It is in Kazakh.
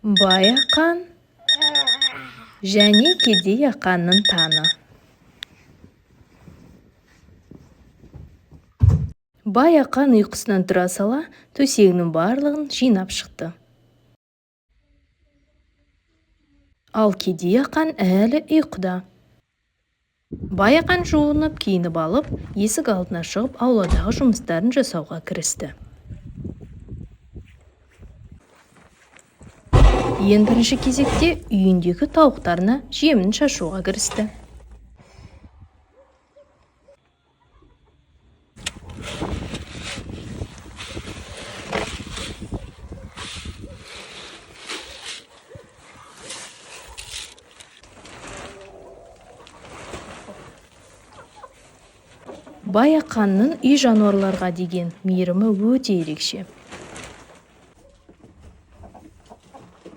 Бай Ақан және кедей Ақанның таңы. Бай Ақан ұйқысынан тұра сала төсегінің барлығын жинап шықты. Ал кедей Ақан әлі ұйқыда. Бай Ақан жуынып, киініп алып, есік алдына шығып, ауладағы жұмыстарын жасауға кірісті. Ең бірінші кезекте үйіндегі тауықтарына жемін шашуға кірісті. Бай Ақанның үй жануарларға деген мейірімі өте ерекше.